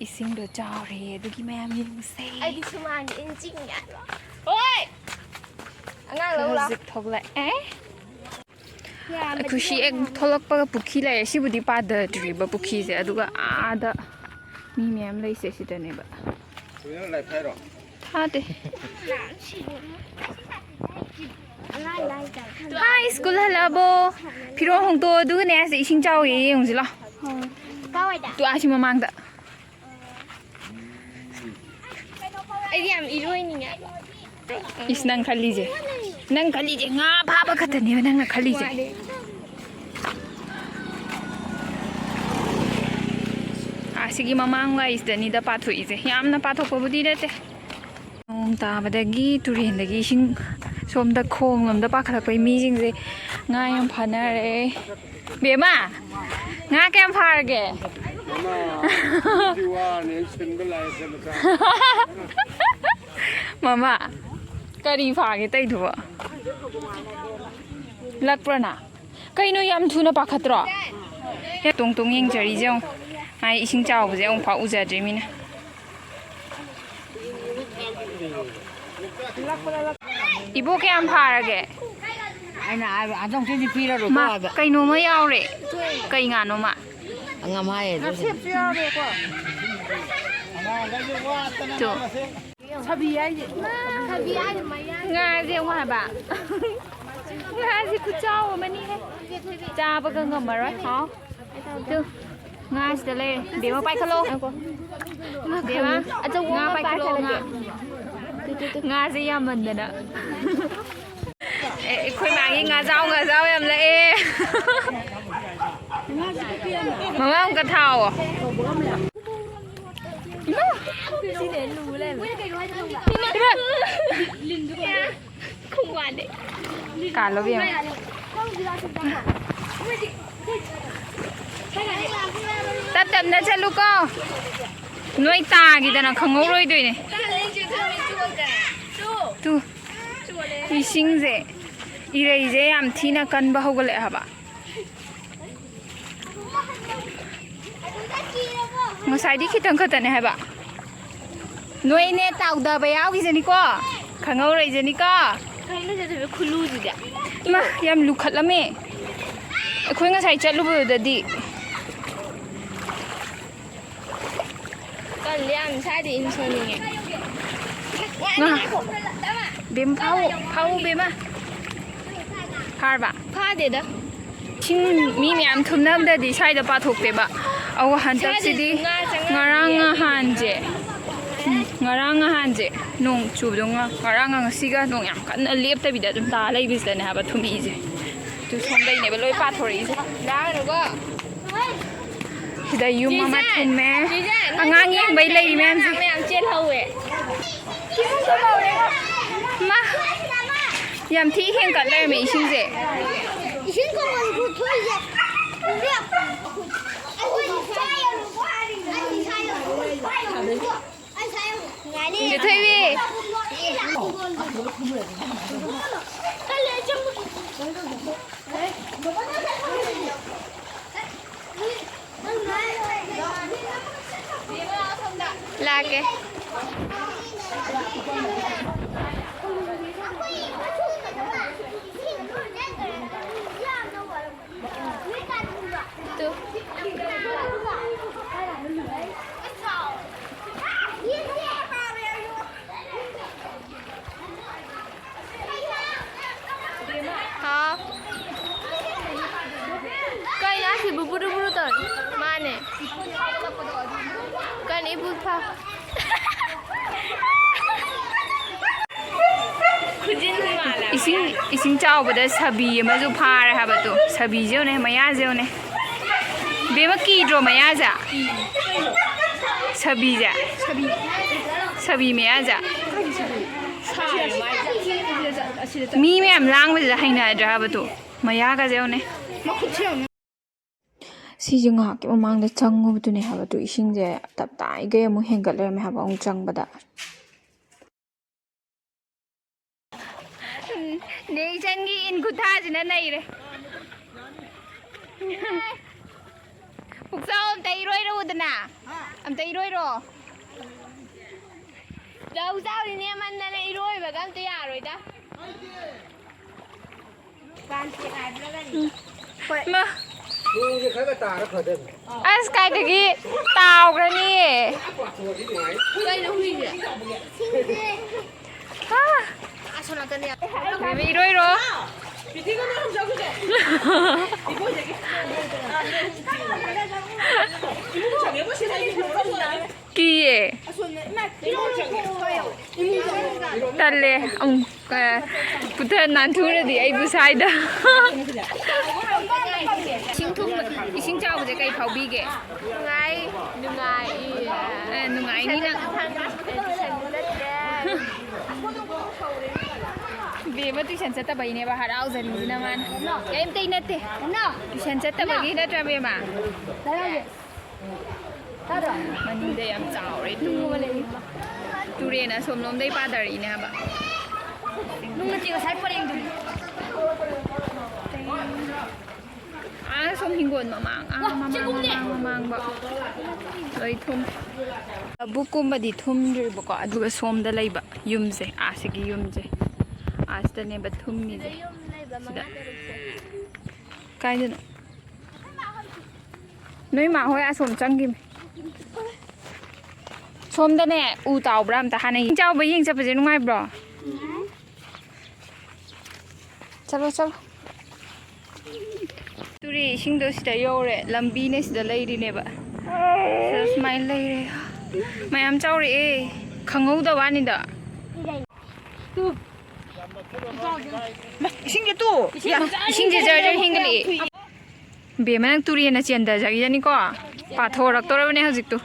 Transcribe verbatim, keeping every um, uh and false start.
ꯏꯁꯤꯡꯗꯣ ꯆꯥꯎꯔꯦ, ꯑꯗꯨꯒꯤ ꯃꯌꯥꯝ ꯌꯦꯡꯉꯨꯁꯦ꯫ ꯑꯩꯗꯤ ꯁꯨꯃꯥꯡꯒꯤ ꯏꯟ ꯆꯤꯡ ꯌꯥꯗ꯭ꯔꯣ? ꯍꯣꯏ! ꯑꯉꯥꯡ ꯂꯧ ꯂꯥꯎ꯫ ꯍꯧꯖꯤꯛ ꯊꯣꯛꯂꯛꯑꯦ꯫ ꯌꯥꯝꯕꯗꯤ ꯈꯨꯁꯤ ꯍꯦꯛ ꯊꯣꯛꯂꯛꯄꯒ ꯄꯨꯈ꯭ꯔꯤ ꯂꯩꯔꯦ꯫ ꯁꯤꯕꯨꯗꯤ ꯄꯥꯗꯗ꯭ꯔꯤꯕ ꯄꯨꯈ꯭ꯔꯤꯁꯦ, ꯑꯗꯨꯒ ꯑꯥꯗ ꯃꯤ ꯃꯌꯥꯝ ꯂꯩꯁꯦ ꯁꯤꯗꯅꯦꯕ꯫ ꯊꯥꯗꯦ꯫ ꯑꯉꯥꯡ ꯂꯥꯏ ꯇꯥꯏ꯫ ꯍꯥꯏ, ꯁ꯭ꯀꯨꯜ ꯍꯜꯂꯛꯑꯕꯣ? ꯐꯤꯔꯣꯜ ꯍꯣꯡꯗꯣꯛꯑꯣ, ꯑꯗꯨꯒꯅꯦ ꯑꯁꯤ ꯏꯁꯤꯡ ꯆꯥꯎꯋꯦ, ꯌꯦꯡꯉꯨꯁꯤ ꯂꯥꯎ꯫ ꯀꯥꯋꯥꯏꯗ? ꯇꯨ ꯑꯥ ꯁꯤ ꯃꯃꯥꯡꯗ꯫ ꯑꯩꯗꯤ ꯌꯥꯝ ꯏꯔꯣꯏꯅꯤꯡꯉꯦ꯫ ꯏꯁ, ꯅꯪ ꯈꯜꯂꯤꯁꯦ, ꯅꯪ ꯈꯜꯂꯤꯁꯦ ꯉꯥ ꯐꯥꯕ ꯈꯛꯇꯅꯦꯕ ꯅꯪꯅ ꯈꯜꯂꯤꯁꯦ꯫ ꯑꯁꯤꯒꯤ ꯃꯃꯥꯡ ꯋꯥꯏꯁꯤꯗꯅꯤꯗ ꯄꯥꯊꯣꯛꯏꯁꯦ, ꯌꯥꯝꯅ ꯄꯥꯊꯣꯛꯄꯕꯨꯗꯤ ꯅꯠꯇꯦ꯫ ꯅꯣꯡ ꯇꯥꯕꯗꯒꯤ ꯇꯨꯔꯦꯟꯗꯒꯤ ꯏꯁꯤꯡ ꯁꯣꯝꯗ ꯈꯣꯡ ꯂꯣꯝꯗ ꯄꯥꯈꯠꯂꯛꯄꯩ ꯃꯤꯁꯤꯡꯁꯦ ꯉꯥ ꯌꯥꯝ ꯐꯥꯅꯔꯦ꯫ ꯕꯦꯝꯃ, ꯉꯥ ꯀꯌꯥꯝ ꯐꯥꯔꯒꯦ? ꯃꯃꯥ, ꯀꯔꯤ ꯐꯥꯒꯦ ꯇꯧꯏꯗꯨꯕꯣ? ꯂꯛꯄ꯭ꯔꯣ ꯅꯪ? ꯀꯩꯅꯣ ꯌꯥꯝ ꯊꯨꯅ ꯄꯥꯈꯠꯇ꯭ꯔꯣ? ꯌꯥ, ꯇꯣꯡ ꯇꯣꯡ ꯌꯦꯡꯖꯔꯤꯁꯦ ꯌꯦꯡꯉꯣ꯫ ꯃꯥꯏ ꯏꯁꯤꯡ ꯆꯥꯎꯕꯁꯦ ꯑꯃꯨꯛ ꯐꯥꯎ ꯎꯖꯗ꯭ꯔꯤ ꯃꯤꯅ꯫ ꯏꯕꯣ, ꯀꯌꯥꯝ ꯐꯥꯔꯒꯦ? ꯑꯩꯅ ꯍꯥꯏꯕ ꯑꯗꯨꯝ ꯀꯦꯖꯤ ꯄꯤꯔꯔꯣꯏꯀꯣ ꯃꯥ, ꯍꯥꯏꯕ꯫ ꯀꯩꯅꯣꯝꯃ ꯌꯥꯎꯔꯦ꯫ ꯀꯩ ꯉꯥꯅꯣꯃ? ꯑꯉꯝ ꯍꯥꯏꯌꯦ ꯑꯗꯨꯁꯨ꯫ ꯇꯨ꯫ ꯉꯥꯁꯦ ꯌꯦꯡꯉꯣ ꯍꯥꯏꯕ꯫ ꯉꯥꯁꯦ ꯈꯨꯆꯥꯎ ꯑꯃꯅꯤꯍꯦ꯫ ꯆꯥꯕꯒ ꯉꯝꯃꯔꯣꯏ꯫ ꯍꯥꯎ꯫ ꯇꯨ꯫ ꯉꯥꯁꯤꯗ ꯂꯩꯔꯦ꯫ ꯕꯦꯝꯃ ꯄꯥꯏꯈꯠꯂꯣ꯫ ꯕꯦꯝꯃ, ꯉꯥ ꯄꯥꯏꯈꯠꯂꯣ, ꯉꯥ꯫ ꯉꯥꯁꯦ ꯌꯥꯝꯃꯟꯗꯅ꯫ ꯑꯦ, ꯑꯩꯈꯣꯏ ꯃꯥꯒꯤ ꯉꯥꯖꯥꯎ, ꯉꯥꯖꯥꯎ ꯌꯥꯝ ꯂꯛꯑꯦ꯫ ꯃꯃꯥ ꯑꯃꯨꯛꯀ ꯊꯥꯎꯑꯣ꯫ ꯏꯃꯥ! ꯏꯃꯥ! ꯀꯥꯜꯂꯣ, ꯕꯦꯝꯃ꯫ ꯇꯞ ꯇꯞꯅ ꯆꯠꯂꯨꯀꯣ꯫ ꯅꯣꯏ ꯇꯥꯈꯤꯗꯅ ꯈꯪꯍꯧꯔꯣꯏꯗꯣꯏꯅꯦ꯫ ꯇꯨ꯫ ꯏꯁꯤꯡꯁꯦ, ꯏꯔꯩꯁꯦ ꯌꯥꯝ ꯊꯤꯅ ꯀꯟꯕ ꯍꯧꯒꯠꯂꯛꯑꯦ ꯍꯥꯏꯕ꯫ ꯉꯁꯥꯏꯗꯤ ꯈꯤꯇꯪ ꯈꯛꯇꯅꯦ ꯍꯥꯏꯕ꯫ ꯅꯣꯏꯅꯦ ꯇꯥꯎꯗꯕ ꯌꯥꯎꯈꯤꯁꯅꯤꯀꯣ, ꯈꯪꯍꯧꯔꯣꯏꯁꯅꯤꯀꯣ꯫ ꯀꯩꯅꯣ ꯆꯠꯇꯣꯏꯕ ꯈꯨꯂꯨꯁꯤꯗꯤ? ꯏꯃꯥ, ꯌꯥꯝ ꯂꯨꯈꯠꯂꯝꯃꯦ ꯑꯩꯈꯣꯏ ꯉꯁꯥꯏ ꯆꯠꯂꯨꯕꯗꯗꯤ꯫ ꯀꯜꯂꯤ ꯌꯥꯝ ꯁ꯭ꯋꯥꯏꯗ ꯏꯟ ꯁꯣꯟꯅꯤꯡꯉꯦ꯫ ꯉꯥ꯫ ꯕꯦꯝ ꯐꯥꯎ, ꯐꯥꯎ ꯕꯦꯝꯃ꯫ ꯐꯥꯔꯕ? ꯐꯥꯗꯦꯗ꯫ ꯏꯁꯤꯡ ꯃꯤ ꯃꯌꯥꯝ ꯊꯨꯝꯅꯕꯗꯗꯤ ꯁ꯭ꯋꯥꯏꯗ ꯄꯥꯊꯣꯛꯇꯦꯕ꯫ ꯑꯧ, ꯍꯟꯗꯛꯁꯤꯗꯤ ꯁ꯭ꯋꯥꯏꯗꯁꯨ ꯉꯥ ꯆꯪꯉꯛꯑꯝꯃꯦ꯫ ꯉꯔꯥꯡ ꯅꯍꯥꯟꯁꯦ, ꯎꯝ, ꯉꯔꯥꯡ ꯅꯍꯥꯟꯁꯦ ꯅꯣꯡ ꯆꯨꯕꯗꯣ ꯉ-, ꯉꯔꯥꯡꯒ ꯉꯁꯤꯒ ꯅꯣꯡ ꯌꯥꯝ ꯀꯟꯅ ꯂꯦꯞꯇꯕꯤꯗ ꯑꯗꯨꯝ ꯇꯥ ꯂꯩꯕꯁꯤꯗꯅꯦ ꯍꯥꯏꯕ ꯊꯨꯝꯃꯛꯏꯁꯦ꯫ ꯑꯗꯨ ꯁꯣꯝꯗꯩꯅꯦꯕ ꯂꯣꯏ ꯄꯥꯊꯣꯔꯛꯏꯁꯦ꯫ ꯂꯥꯛꯑꯅꯨꯀꯣ꯫ ꯁꯤꯗ ꯌꯨꯝ ꯑꯃ ꯆꯤꯆꯦ, ꯊꯨꯝꯃꯦ꯫ ꯆꯤꯆꯦ, ꯅꯣꯏ ꯑꯉꯥꯡ ꯗꯨꯀꯥꯟꯗ ꯌꯦꯡꯕꯩ ꯂꯩꯔꯤ ꯃꯌꯥꯝꯁꯦ꯫ ꯃꯌꯥꯝ ꯆꯦꯜꯍꯧꯋꯦ꯫ ꯃꯥ, ꯌꯥꯝ ꯊꯤ ꯍꯦꯟꯀꯠ ꯂꯩꯔꯝꯃꯦ ꯏꯁꯤꯡꯁꯦ꯫ ꯏꯁꯤꯡ ꯀꯃꯟ ꯊꯣꯛꯏꯁꯦ꯫ ꯆꯦ ꯊꯣꯏꯕꯤ꯫ ꯂꯥꯛꯀꯦ꯫ ꯇꯨ꯫ ꯍꯥꯎ꯫ ꯀꯩꯅꯣ ꯑꯁꯤꯕꯨ ꯕꯨꯔꯨ ꯕꯨꯔꯨ ꯇꯧꯔꯤ? ꯃꯥꯅꯦ꯫ ꯀꯩꯅꯣ ꯏꯕꯨ ꯐꯥ-, ꯏꯁꯤꯡ, ꯏꯁꯤꯡ ꯆꯥꯎꯕꯗ ꯁꯥꯕꯤ ꯑꯃꯁꯨ ꯐꯥꯔꯦ ꯍꯥꯏꯕꯗꯣ꯫ ꯁꯥꯕꯤꯁꯦ ꯌꯦꯡꯉꯨꯅꯦ, ꯃꯌꯥꯁꯦ ꯌꯦꯡꯉꯨꯅꯦ꯫ ꯕꯦꯝꯃ, ꯀꯤꯗ꯭ꯔꯣ ꯃꯌꯥꯁꯦ? ꯁꯥꯕꯤꯁꯦ? ꯁꯥꯕꯤ ꯃꯌꯥꯁꯦ? ꯃꯤ ꯃꯌꯥꯝ ꯂꯥꯡꯕꯁꯤꯗ ꯍꯩꯅꯗ꯭ꯔꯦ ꯍꯥꯏꯕꯗꯣ꯫ ꯃꯌꯥꯒꯁꯦ ꯌꯦꯡꯉꯨꯅꯦ꯫ ꯁꯤꯁꯦ ꯉꯥꯏꯍꯥꯛꯀꯤ ꯃꯃꯥꯡꯗ ꯆꯪꯉꯨꯕꯗꯨꯅꯦ ꯍꯥꯏꯕ, ꯑꯗꯨ ꯏꯁꯤꯡꯁꯦ ꯇꯞꯇꯥꯏꯈꯩ ꯑꯃꯨꯛ ꯍꯦꯟꯒꯠ ꯂꯩꯔꯝꯃꯦ ꯍꯥꯏꯕ ꯑꯃꯨꯛ ꯆꯪꯕꯗ꯫ ꯎꯝ, ꯅꯦ ꯏꯆꯟꯒꯤ ꯏꯟ ꯈꯨꯊꯥꯁꯤꯅ ꯅꯩꯔꯦ꯫ ꯄꯨꯛꯆꯥꯎ ꯑꯝꯇ ꯏꯔꯣꯏꯔꯛꯎꯗꯅ꯫ ꯑꯝꯇ ꯏꯔꯣꯏꯔꯣ꯫ ꯂꯧ ꯆꯥꯎꯔꯤ ꯅꯦꯝꯃꯟꯗꯅ ꯏꯔꯣꯏꯕꯒ ꯑꯝꯇ ꯌꯥꯔꯣꯏꯗ꯫ ꯃꯥ꯫ ꯅꯣꯡꯁꯦ ꯈꯔ ꯈꯔ ꯇꯥꯔ ꯐꯗꯣꯏꯅꯤ꯫ ꯑꯁ, ꯀꯥꯏꯗꯒꯤ ꯇꯥꯎꯈ꯭ꯔꯅꯤ꯫ ꯄꯥꯊꯣꯛꯑꯗꯤ ꯅꯨꯡꯉꯥꯏ꯫ ꯍꯥ꯫ ꯕꯦꯕꯤ, ꯏꯔꯣꯏꯔꯣ꯫ ꯀꯤꯌꯦ꯫ ꯇꯜꯂꯦ꯫ ꯑꯃꯨꯛ, ꯑ, ꯄꯨꯊ ꯅꯥꯟꯊꯨꯔꯗꯤ ꯑꯩꯕꯨ ꯁ꯭ꯋꯥꯏꯗ꯫ ꯏꯁꯤꯡ ꯊꯨꯝꯕ, ꯏꯁꯤꯡ ꯆꯥꯎꯕꯁꯦ ꯀꯩ ꯐꯥꯎꯕꯤꯒꯦ? ꯅꯨꯡꯉꯥꯏ, ꯅꯨꯡꯉꯥꯏ꯫ ꯑ, ꯅꯨꯡꯉꯥꯏꯅꯤ ꯅꯪ꯫ ꯕꯦꯝꯃ tuition ꯆꯠꯇꯕꯩꯅꯦꯕ ꯍꯔꯥꯎꯖꯔꯤꯁꯤꯅ ꯃꯥꯅ꯫ ꯀꯩꯝꯇꯩ ꯅꯠꯇꯦ꯫ Tuition ꯆꯠꯇꯕꯒꯤ ꯅꯠꯇ꯭ꯔꯥ, ꯕꯦꯝꯃ? ꯃꯅꯤꯡꯗ ꯌꯥꯝ ꯆꯥꯎꯔꯦ ꯇꯨ꯫ ꯇꯨꯔꯦꯟ ꯑꯁꯣꯝꯂꯣꯝꯗꯩ ꯄꯥꯊꯔꯛꯏꯅꯦ ꯍꯥꯏꯕ꯫ ꯅꯨꯡꯅ ꯆꯤꯡ ꯉꯁꯥꯏ ꯄꯔꯦꯡꯗꯨꯅꯤ꯫ ꯑꯥ, ꯁꯣꯝ ꯍꯤꯡꯒꯣꯜ ꯃꯃꯥꯡ, ꯑꯥ, ꯃꯃꯥꯡ, ꯃꯃꯥꯡ, ꯃꯃꯥꯡꯕ ꯂꯣꯏ ꯊꯨꯝ꯫ ꯂꯧꯕꯨꯛꯀꯨꯝꯕꯗꯤ ꯊꯨꯝꯗ꯭ꯔꯤꯕꯀꯣ, ꯑꯗꯨꯒ ꯁꯣꯝꯗ ꯂꯩꯕ ꯌꯨꯝꯁꯦ, ꯑꯥꯁꯤꯒꯤ ꯌꯨꯝꯁꯦ, ꯑꯥꯁꯤꯗꯅꯦꯕ ꯊꯨꯝꯃꯤꯁꯦ꯫ ꯁꯤꯗ꯫ ꯀꯥꯏꯗꯅꯣ? ꯅꯣꯏ ꯃꯥ ꯍꯣꯏ ꯑꯁꯣꯝ ꯆꯪꯈꯤꯕꯅꯦ꯫ ꯁꯣꯝꯗꯅꯦ ꯎ ꯇꯥꯎꯕ꯭ꯔꯥ ꯑꯝꯇ ꯍꯥꯟꯅ ꯌꯦꯡ-, ꯆꯥꯎꯕ ꯌꯦꯡ ꯆꯠꯄꯁꯦ ꯅꯨꯡꯉꯥꯏꯕ꯭ꯔꯣ? ꯆꯠꯂꯣ, ꯆꯠꯂꯣ꯫ ꯇꯨꯔꯦꯟ ꯏꯁꯤꯡꯗꯣ ꯁꯤꯗ ꯌꯧꯔꯦ, ꯂꯝꯕꯤꯅ ꯁꯤꯗ ꯂꯩꯔꯤꯅꯦꯕ꯫ ꯁꯤꯗ ꯁꯨꯃꯥꯏꯅ ꯂꯩꯔꯦ꯫ ꯃꯌꯥꯝ ꯆꯥꯎꯔꯛꯑꯦ, ꯈꯪꯍꯧꯗ ꯋꯥꯅꯤꯗ꯫ ꯏꯁꯤꯡꯁꯦ ꯇꯨ! ꯏꯁꯤꯡꯁꯦ ꯖꯔ ꯖꯔ ꯍꯦꯟꯒꯠꯂꯛꯑꯦ꯫ ꯕꯦꯝꯃ, ꯅꯪ ꯇꯨꯔꯦꯟꯅ ꯆꯦꯟꯊꯖꯈꯤꯖꯅꯤꯀꯣ꯫ ꯄꯥꯊꯣꯔꯛꯇꯧꯔꯕꯅꯦ ꯍꯧꯖꯤꯛꯇꯨ꯫